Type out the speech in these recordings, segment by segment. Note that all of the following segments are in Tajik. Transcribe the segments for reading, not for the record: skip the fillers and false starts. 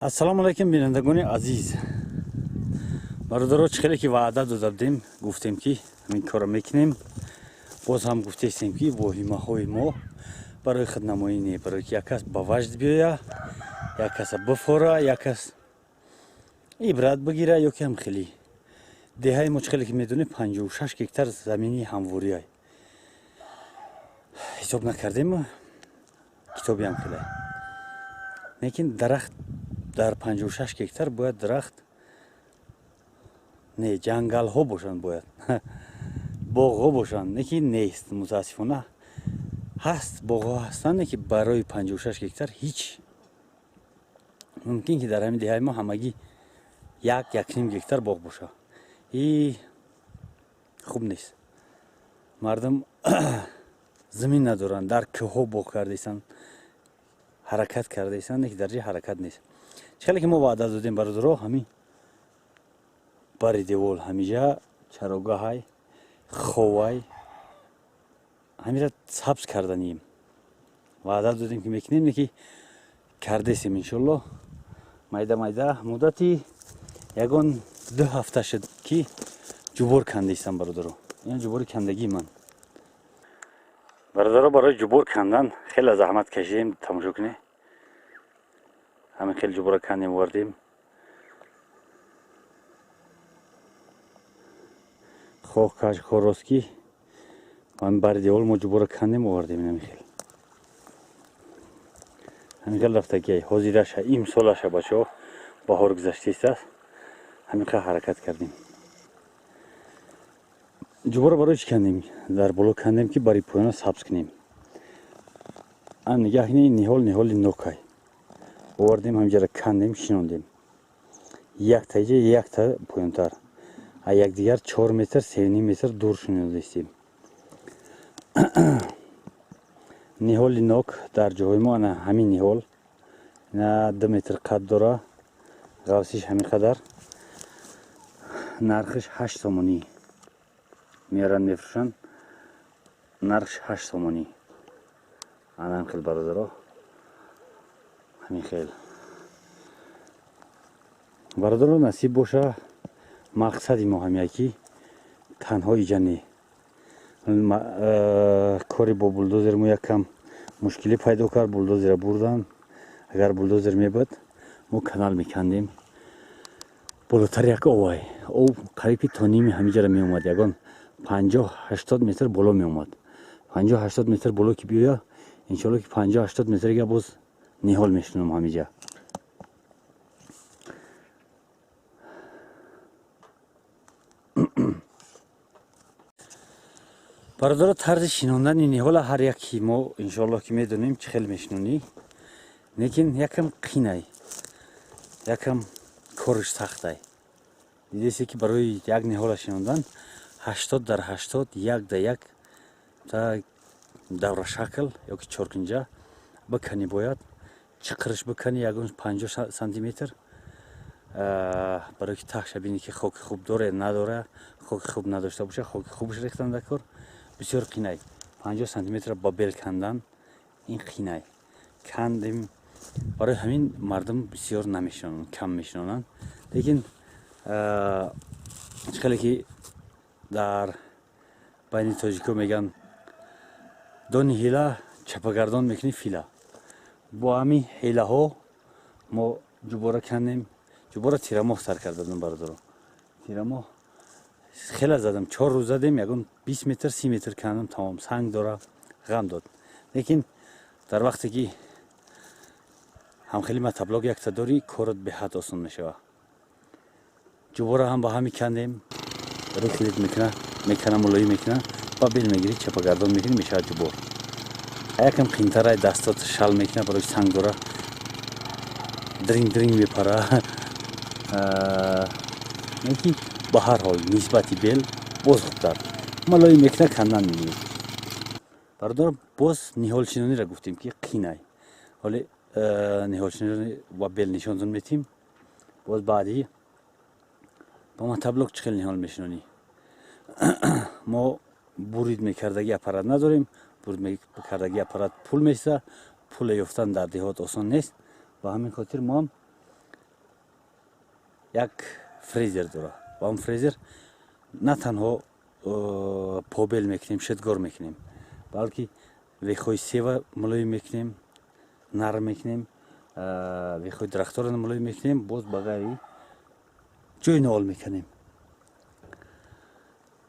Ассалому алайкум, бинандагони азиз. Бародаро, чӣ хеле ки ваъда дода будем, гуфтем, ки ҳамин корро мекунем. Боз ҳам гуфтестем, ки воҳимаҳои мо барои худнамоӣ не, барои ки як кас ба ваҷд биёя, як каса бифора, як кас ибрат бигира ё ки ҳам хеле. Деҳаи мо, чӣ хеле ки медонем, 56 гектар замини ҳамвориай. Ҳисоб накардем, китобиам хеле. Лекин дарахт дар 56 гектар бояд дарахт не, ҷангалҳо бошанд, бояд боғҳо бошанд, лекин нест, мутаассифона. Ҳаст, боғҳо ҳастанд, ки барои 56 гектар ҳеҷ. Мумкин ки дар ҳамин деҳаи мо ҳамагӣ як, якним гектар боғ боша. И хуб нест. Мардум замин надоранд, дар кӯҳҳо боғ кардаистанд, ҳаракат кардаистанд, ки дар ҷои ҳаракат нест. Чӣ хеле ки мо ваъда додем, бародаро, ҳамин бари девол, ҳамиҷа чарогаҳай, ховай, ҳамира сабз карданием. Ваъда додем, ки мекунем, ки кардесем, иншолло. Майда майда муддати ягон 2 ҳафта шуд, ки ҷубор кандистам, бародаро. Ин ҷубори кандагии ман, бародаро. Барои ҷубор кандан хеле заҳмат кашидем. Тамошо кунед, ҳамин хеле ҷубора кандем, овардем. Хоҳ каш, хоҳ рост, ки ҳамин бари девол мо ҷубора кандем, овардем. Ҳамин хел, ҳамин хел рафтагиай. Ҳозираша, имсолаша, бачаҳо, баҳор гузаштааст, ҳамин хел ҳаракат кардем. Ҷубора барои чӣ кандем? Дар боло кандем, ки бари поёна сабз кунем. Ан нигаҳ кунед, ниҳол, ниҳоли нокай овардем, ҳаминҷара кандем, шинондем. Якта иҷа, якта поёнтар, а якдигар 4 метр, 3,5 метр дур шинондастем. Ниҳоли нок дар ҷоҳои мо ана ҳамин ниҳол на 2 метр қад дора, ғавсиш ҳамин қадар, нархиш 8 сомонӣ меоранд, мефурӯшанд, нархш 8 сомонӣ. Анам хел, бародаро, ҳамин хел, бародаро. Насиб боша, мақсади мо ҳамия, ки танҳо иҷа не. Кори бо булдозер мо якам мушкилӣ пайдо кард, булдозера бурдан. Агар булдозер мебуд, мо канал мекандем болотар, як овай об қариб ки то ними ҳамиҷара меомад, ягон 50-80 метр боло меомад. 50-80 метр боло ки биёя, иншоалло, ки 50-80 метрига боз ниҳол мешунам ҳамиҷа. Бародаро, тарзи шинондани ниҳола ҳар яки мо, иншоаллоҳ, ки медонем, чӣ хел мешинонӣ, лекин якам қинай, якам кориш сахтай. Дидесе, ки барои як ниҳола шинондан 80 дар 80, як да як та даврашакл ёки чоркунҷа биканӣ, бояд чиқириш биканӣ ягон 50 сантиметр, барои ки таҳша бинӣ, ки хоки хуб дора, надора. Хоки хуб надошта боша, хоки хубш рехтан дар кор. Бисёр қинай 50 сантиметр ба бел кандан, ин қинай кандем. Барои ҳамин мардум бисёр намешинонанд, кам мешинонанд. Лекин чӣ хеле ки дар байни тоҷико мегӯянд: «Дони ҳила, чапагардон мекунӣ фила». Бо ҳамин ҳилаҳо мо ҷубора кандем. Ҷубора тирамоҳ сар кардадам, бародаро. Тирамоҳ хеле задам, 4 рӯз задем, ягон 20 метр, 30 метр кандам, тамом. Санг дора, ғам дод. Лекин дар вақте ки ҳамхели мотоблок якта дорӣ, корот беҳад осон мешавад. Ҷубора ҳам ба ҳами кандем, рухлит мекуна, мекана, мулоим мекуна, ба бел мегирӣ, чапагардон мекунӣ, мешавад ҷубор. Якам қинтарай, дастот шал мекуна, барои санг дора, дринг дринг мепара, лекин ба ҳар ҳол нисбати бел боз хубтар, малоим мекуна, кандан мегирӣ. Бародар, боз ниҳолшинониро гуфтем, ки қинай. Ҳоле ниҳолшинони ва бел нишонтон метим. Боз баъдӣ ба мотоблок чӣ хел ниҳол мешинонӣ? Мо бурид мекардаги аппарат надорем. Бурид мекардаги аппарат пул меса, пуле ёфтан дар деҳот осон нест. Ба ҳамин хотир мо ҳам Як фрезер дора. Ва он фрезер на танҳо побел мекунем, шидгор мекунем, балки вехҳои сева мулоим мекунем, нарм мекунем, вехҳои дарахторро мулоим мекунем, боз ба ғайри ҷои ниҳол мекунем.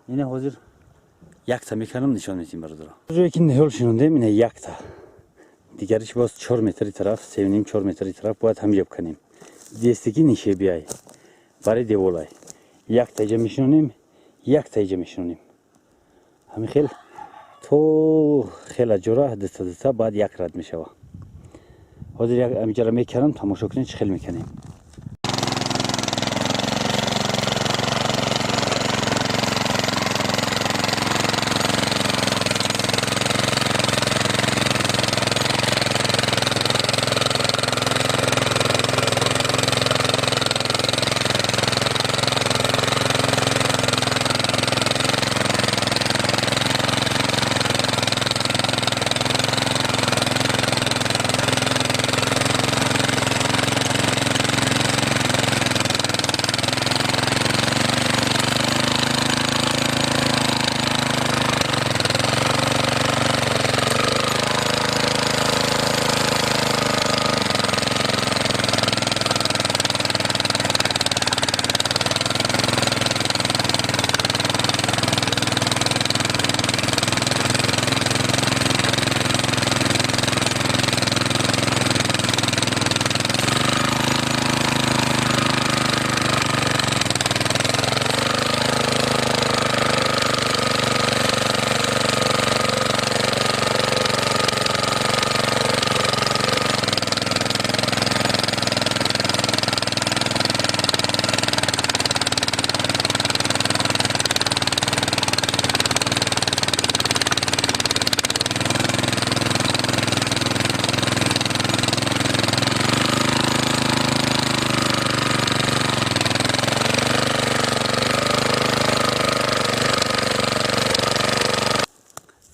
Ина ҳозир якта мекунам, нишон медиҳем бародаро. Ҷое ки ниҳол шинондем, ина якта. Дигариш боз 4 метри тараф, 3,5-4 метри тараф бояд ҳамҷо бикунем. Дестики нишебиай барои деволай. Якта иҷа мешинонем, якта иҷа мешинонем. Ҳамин хел то хела ҷора дута дута баъд як рад мешава. Ҳозир як ҳамиҷаро мекунам, тамошо кунед чӣ хел мекунем.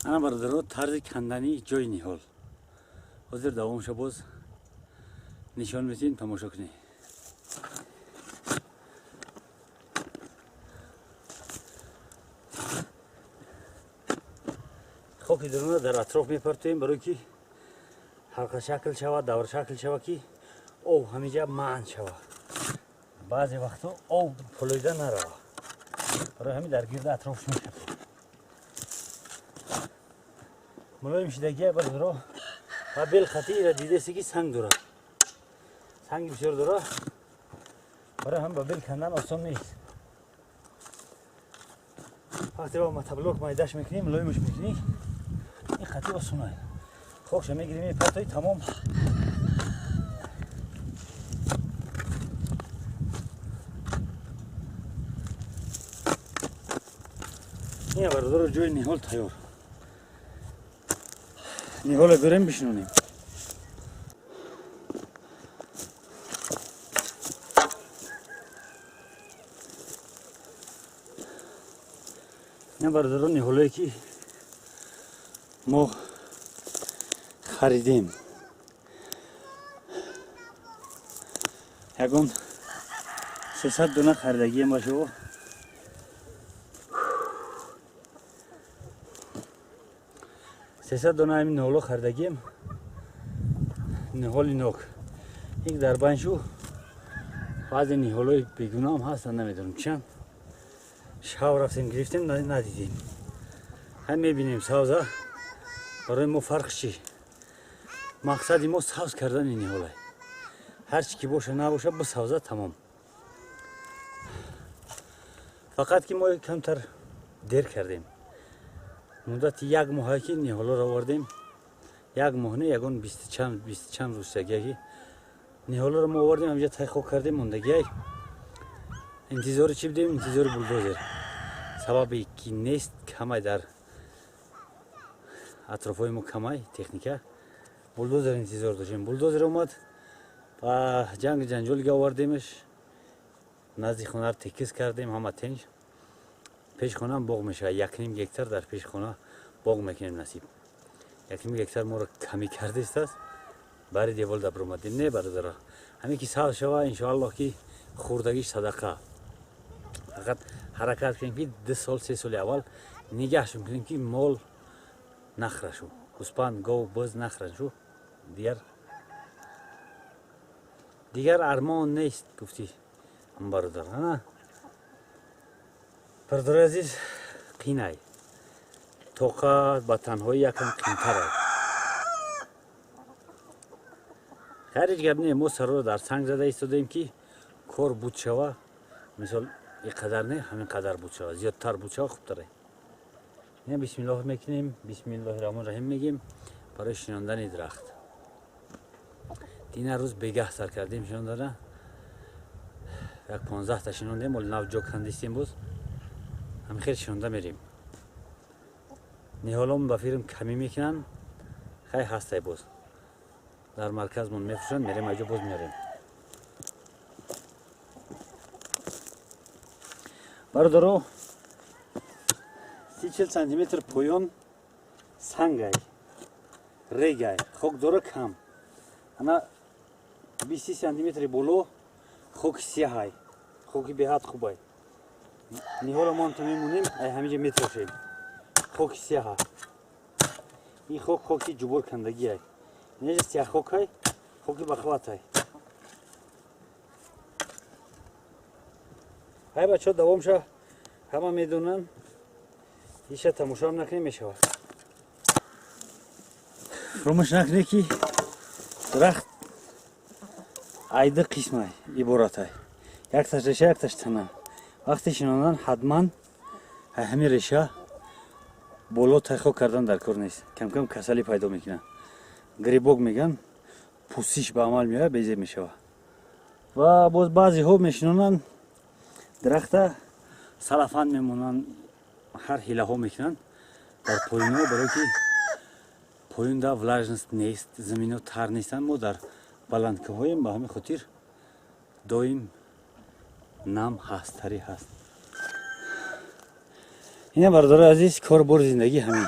Ана бародаро, тарзи кандани ҷои ниҳол. Ҳозир давомша боз нишон медиҳем, тамошо кунед. Хоки даруна дар атроф мепартоем, барои ки ҳалқашакл шавад, давршакл шавад, ки об ҳамиҷа маън шавад. Баъзе вақтҳо об пулоида наравад. Барои ҳамин дар гирди атрофш мешавад. Мулоим шидагия бародаро, ва бел хати ира дидеси ки санг дорад. Санги бисёр дорад. Барои ҳам ба бел кандан осон нест. Вақте ба мотоблок майдаш мекунем, мулоимаш мекунем, ин хати осонае. Хокша мегирем, мепартои, тамом. Ин бародаро ҷои ниҳол тайёр. Ниҳоло берем бишинонем. Ин бародаро ниҳолое ки мо харидем. Ягон 300 дона харидагием бошо. 300 дона ҳамин ниҳоло харидагием. Ниҳоли нок. Ин дар баншу баъзе ниҳолои бегунаам ҳастанд, намедонам чанд. Шав рафтем гирифтем, надидем. Ҳам мебинем савза. Барои мо фарқ чӣ? Мақсади мо савз кардани ниҳолай. Ҳар чӣ ки боша набоша, бисавза, тамом. Фақат ки мо камтар дер кардем. Муддати як моҳе ки ниҳолоро овардем, як моҳ не, ягон бисту чанд рӯз ки ниҳолоро мо овардем, ҳамҷа тайхок кардем, мондагиай. Интизори чӣ будем? Интизори булдозер. Сабаби ки нест, камай дар атрофҳои мо камай техника. Булдозер интизор доштем. Булдозер омад ва ҷанг ҷанҷолига овардемаш. Назди хонаро текиз кардем, ҳама тинч. Пеш хонаам боғ мешавад. 1,5 гектар дар пеши хона боғ мекунем насиб. 1,5 гектар моро камӣ кардааст. Бари девол дабромадем. Не бародаро, ҳамин ки сабз шава, иншоаллоҳ ки Хӯрдагиш садақа. Фақат ҳаракат кунем, ки 2 сол, 3 соли аввал нигаҳшон кунем, ки мол нахӯрашу, гӯспанд, гов, буз нахӯрашу. Дигар армон нест, гуфтӣ бародар. Ана, бародари азиз, қинай тоқат ба танҳоӣ якам қинтарай. Хайр, ҳеҷ гап не, мо сарро дар санг зада истодаем, ки кор буд шава. Мисол, и қадар не, ҳамин қадар буд шава, зиёдтар буд шава, хубтаре. Не, бисмиллоҳ мекунем, бисмиллоҳи раҳмони раҳим мегем барои шинондани дарахт. Дина рӯз бегаҳ сар кардем шинондана, як 15та шинондем, оли нав ҷо кандистем, боз ҳамин хел шинонда мерем. Ниҳолом ба фирм камӣ мекунанд, хай, ҳастай, боз дар марказмон мефурӯшанд, мерем айҷо боз меорем. Бародаро, 30-40 сантиметр поён сангай, регай, хок дора кам. Ана, 20 сантиметри боло хоки сияҳай, хоки беҳад хубай. Ниҳола мо то мемонем, ай ҳамиҷа метрошем. Хоки сияҳа, ин хок хоки ҷубор кандагиай, инеҷа сияҳхокай, хоки бақувватай. Ҳай, бачаҳо, давомша ҳама медонанд, иша тамошоам накунем, мешавад. Фуромӯш накунед, ки дарахт ай ду қисмай иборатай: якташ реша, якташ тана. Вақте шинондан, ҳатман ҳамин реша боло тайхок кардан дар кор нест. Камкам касалӣ пайдо мекунад, грибок меган, пӯсиш ба амал меояд, безеб мешавад. Ва боз баъзеҳо мешинонанд дарахта, салафан мемонанд, ҳар ҳилаҳо мекунанд дар поёнҳо, барое ки поёнда влажность нест, заминҳо тар нестанд. Мо дар баландкӯҳоем, ба ҳамин хотир доим нам ҳаст, тарӣ ҳаст. Ина, бародарои азиз, кор бори зиндагӣ ҳамин.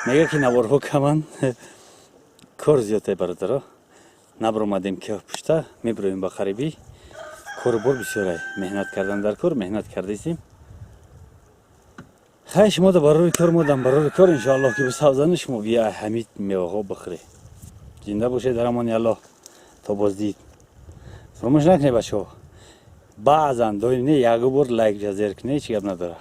Мега, ки наворҳо каманд, кор зиёдае, бародаро. Набаромадем ки пушта мебироем ба қарибӣ. Кору бор бисёрай, меҳнат кардан дар кор, меҳнат кардастем. Хай, шумо да барори кор, мо дам барори кор. Иншоаллоҳ, ки бисавзану шумо бия ҳамид меваҳо бихӯре. Зинда бошед, дар амони Аллоҳ, то боздид. Фуромӯш накунед, бачаҳо, баъзан, доим не, ягу бор лайк ҷазер кунед, ҳеҷ гап надорад.